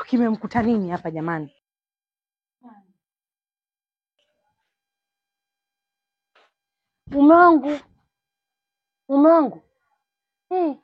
Kimemkuta nini hapa jamani? Mume wangu. Mume wangu. Hey.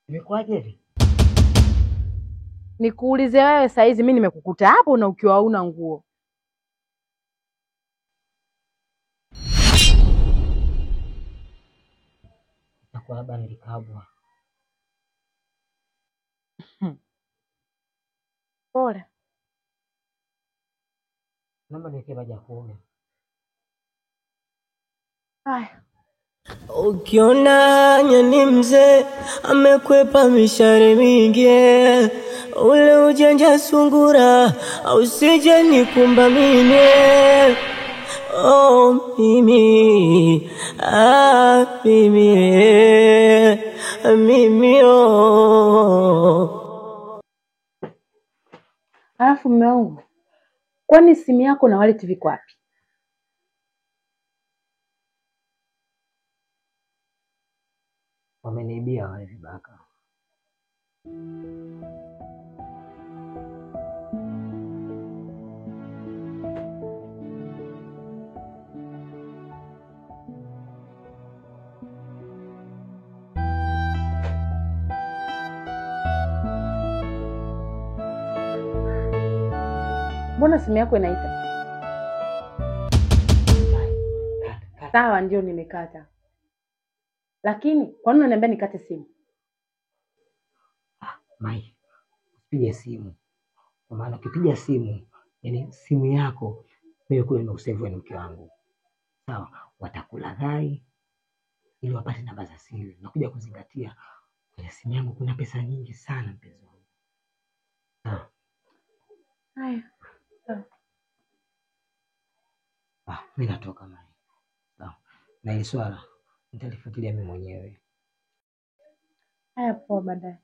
Imekuwaje hivi? Nikuulize wewe saizi mimi nimekukuta hapo na ukiwa huna nguo. Itakuwa labda nilikabwa. Pole. Naomba niweke maji ya kuoga. Haya. Ukiona nyani mzee amekwepa mishare mingi, ule ujanja sungura ausije nikumba mimi. Oh mimi, ah mimi, mimi oh. Alafu mume wangu, kwani simu yako na wallet viko wapi? Wameniibia wale vibaka. Mbona simu yako inaita? Sawa, ndio nimekata. Lakini kwa nini unaniambia nikate simu? Mai, usipige simu. Kwa maana ukipiga simu, yani simu yako mimi kule nimekusave ni mke wangu. Sawa, watakulaghai ili wapate namba za siri. Nakuja kuzingatia kwenye simu yangu kuna pesa nyingi sana mpenzi wangu. Sawa. Haya. Sawa. Mimi natoka Mai. Sawa. Na hili swala nitalifuatilia mimi mwenyewe. Haya, poa, baadaye.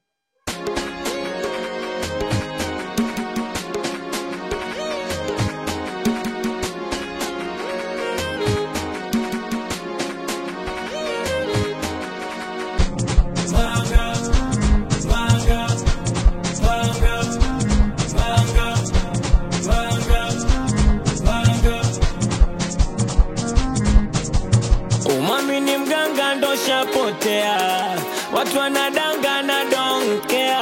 Umwamini mganga ndo shapotea, watu wanadanga na donkea,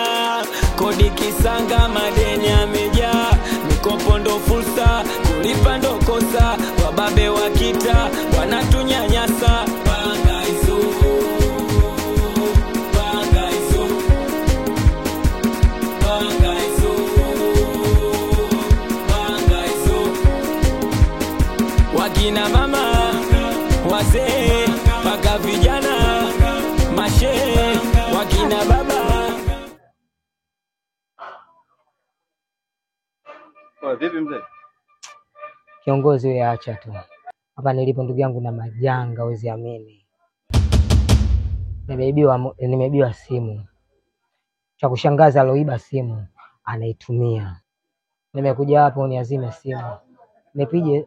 kodi kisanga madeni yamejaa, mikopo ndo fursa, kulipa ndo kosa, wababe wakita wanatunyanyasa. Panga hizo, panga hizo, panga hizo, panga hizo. Wakina mama, wazee, paka vijana, mashehe, wakina baba. Vipi mzee? Kiongozi wewe acha tu. Hapa nilipo ndugu yangu na majanga huwezi amini. Nimeibiwa simu. Cha kushangaza aloiba simu anaitumia. Nimekuja hapo niazime simu. Nipige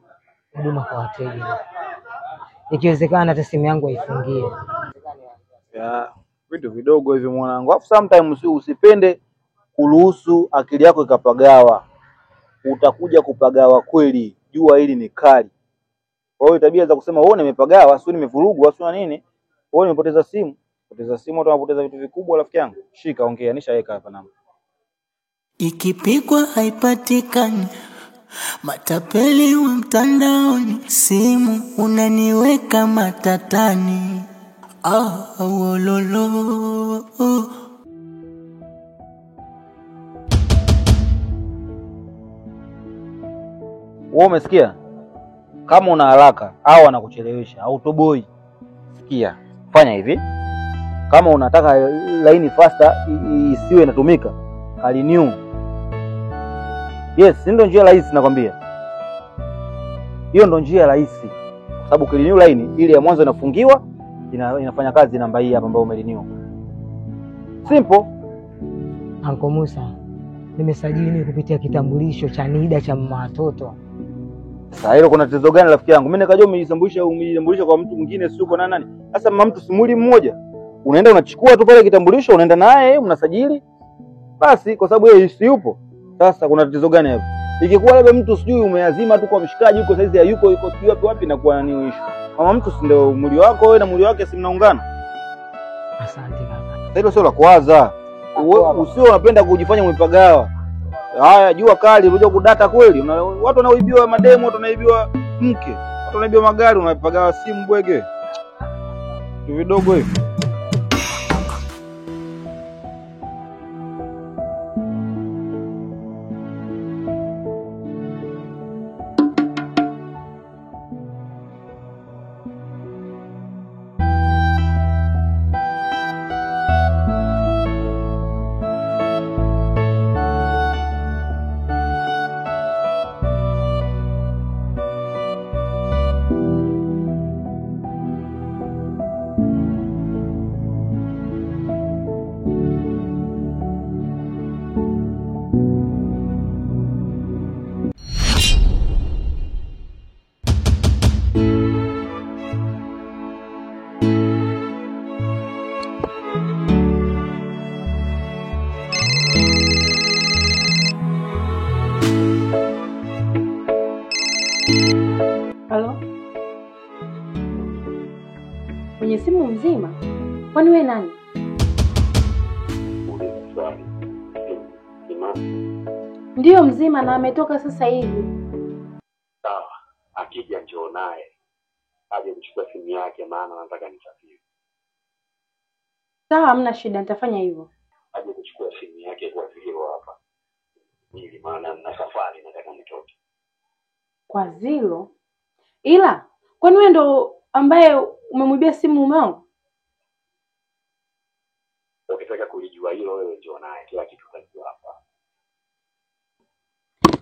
huduma kwa wateja. Ikiwezekana hata simu yangu aifungie. Ya, vitu vidogo hivi mwanangu. Alafu sometimes usipende kuruhusu akili yako ikapagawa. Utakuja kupagawa kweli. Jua hili ni kali. Kwa hiyo tabia za kusema wewe nimepagawa, sio nimevurugwa, sio nini? Wewe nimepoteza simu. Poteza simu watu wanapoteza vitu vikubwa rafiki yangu. Shika ongea, nishaweka hapa namba. Ikipikwa haipatikani, matapeli wa mtandaoni, simu unaniweka matatani. Ah, wololo. Wewe umesikia? Kama una haraka au anakuchelewesha au toboi. Sikia, fanya hivi. Kama unataka line faster isiwe inatumika, renew. Yes, ndio njia rahisi nakwambia. Hiyo ndio njia rahisi. Kwa sababu ukirenew line ile ya mwanzo inafungiwa, inafanya kazi namba hii hapa ambayo umerenew. Simple. Anko Musa, nimesajili mimi kupitia kitambulisho cha NIDA cha mama watoto. Sasa hilo kuna tatizo gani rafiki yangu? Mimi nikajua umejitambulisha kwa mtu mwingine, sio kwa nani. Sasa mama mtu simuli mmoja. Unaenda unachukua tu pale kitambulisho, unaenda naye mnasajili. Basi kwa sababu yeye si yupo. Sasa kuna tatizo gani hapo? Ikikuwa labda mtu sijui umeazima tu kwa mshikaji huko saizi hayuko, yuko sijui wapi wapi, inakuwa nani issue. Mama mtu si ndio mwili wako wewe na mwili wake si mnaungana? Asante baba. Sasa hilo sio la kuwaza. Usio unapenda kujifanya umepagawa. Haya, jua kali unajua kudata kweli. Watu wanaoibiwa mademo, watu wanaibiwa mke, watu wanaibiwa magari, unapagawa simu bwege. Vitu vidogo hivi. Halo? Kwenye simu mzima? Kwani wewe nani? Ndiyo mzima na ametoka sasa hivi. Sawa, akija njoo naye. Aje kuchukua simu yake maana nataka nisafiri. Sawa, hamna shida, nitafanya hivyo. Aje kuchukua simu yake kwa zero hapa. Ili maana nina safari nataka nitoke. Kwa zero? Ila, kwani wewe ndo ambaye umemwibia simu mume wangu? Ukitaka kulijua hilo wewe njoo naye, kila kitu utajua hapa.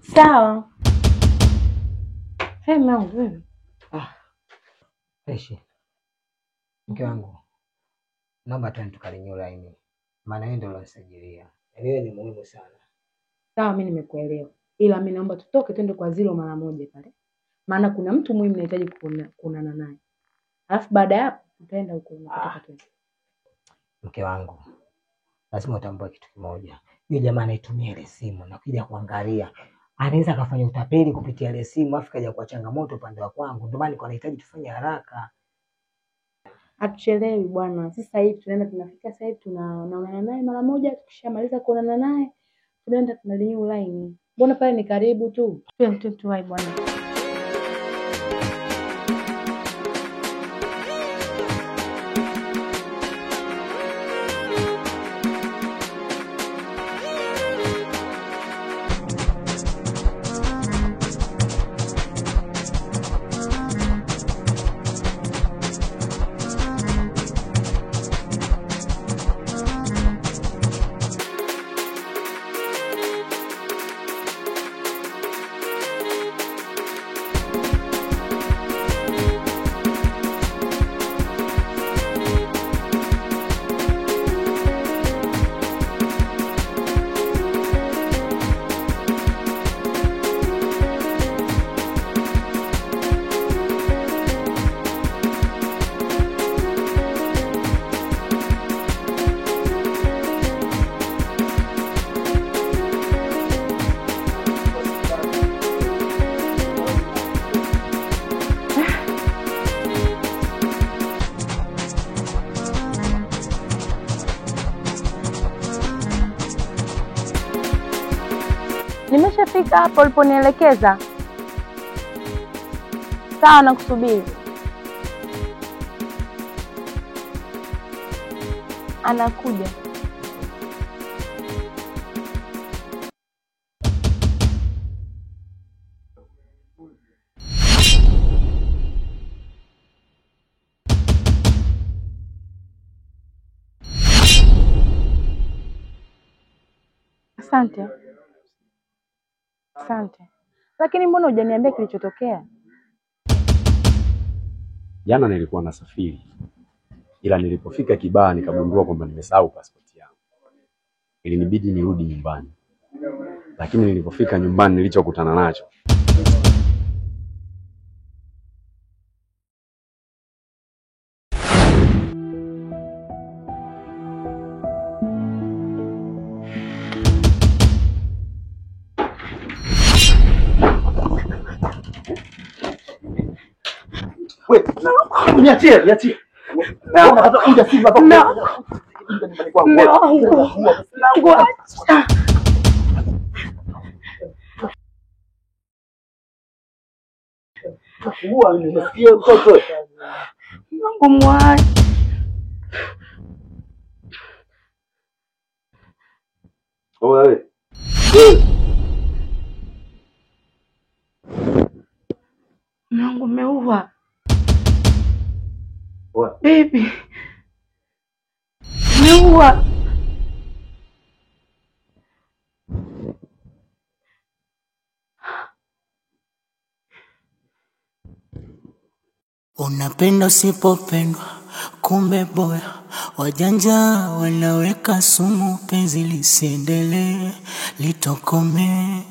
Sawa. Hey, mume wangu wewe. Ah. Fresh. Mke wangu, naomba twende tukarenew line. Maana yeye ndio alonisajilia. Yaani ni muhimu sana. Sawa, mimi nimekuelewa. Ila mimi naomba tutoke twende kwa zero mara moja pale. Maana kuna mtu muhimu nahitaji kuonana naye. Alafu baada ya hapo tutaenda huko unataka twende. Mke wangu, lazima utambue kitu kimoja. Yule jamaa anaitumia ile simu na kuja kuangalia, anaweza akafanya utapeli kupitia ile simu afu kaja kwa changamoto upande wa kwangu. Ndio maana nilikuwa nahitaji tufanye haraka. Hatuchelewi bwana. Sasa hivi tunaenda, tunafika sasa hivi tunaonana naye mara moja, tukishamaliza kuonana naye tunaenda tunarenew line. Mbona pale ni karibu tu. Twende tuwahi bwana. Nimeshafika hapo uliponielekeza. Sawa, nakusubiri. Anakuja. Asante. Asante. Lakini mbona hujaniambia kilichotokea? Jana nilikuwa nasafiri, ila nilipofika Kibaha nikagundua kwamba nimesahau pasipoti yangu. Ilinibidi nirudi nyumbani, lakini nilipofika nyumbani nilichokutana nacho Niachie, niachie. Unataka simu hapa. Mungu acha. Nimesikia mtoto. Mungu mwache. Wewe. Mungu umeua. Baby. Umeua. Unapenda usipopendwa, kumbe boya. Wajanja wanaweka sumu, penzi lisiendelee, litokome.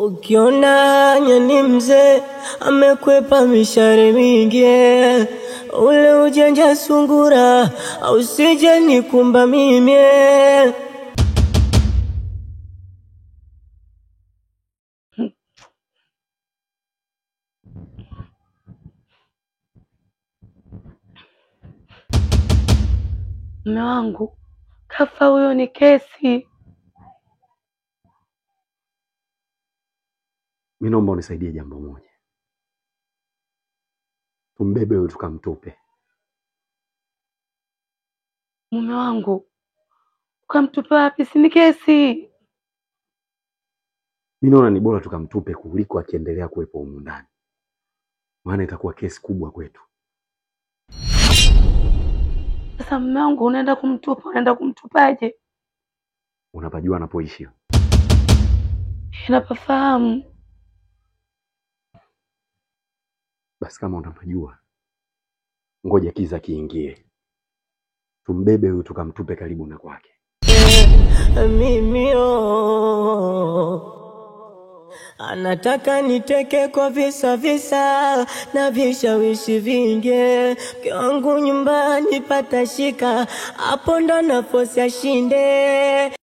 Ukiona nyani mzee amekwepa mishare mingi, ule ujanja sungura ausije nikumba mimi. Mume wangu kafa, huyo ni kesi. Mimi naomba unisaidie jambo moja. Tumbebe huyu tukamtupe. Mume wangu ukamtupe wapi? Si ni kesi. Mimi naona ni bora tukamtupe kuliko akiendelea kuwepo humu ndani, maana itakuwa kesi kubwa kwetu. Sasa mume wangu unaenda kumtupa, unaenda kumtupaje? Unapajua anapoishi? Napafahamu. Basi kama unapajua, ngoja kiza kiingie, tumbebe huyu tukamtupe karibu na kwake. Mimi anataka niteke kwa visa visa na vishawishi vingi. Mke wangu nyumbani patashika, hapo ndo nafosi ashinde.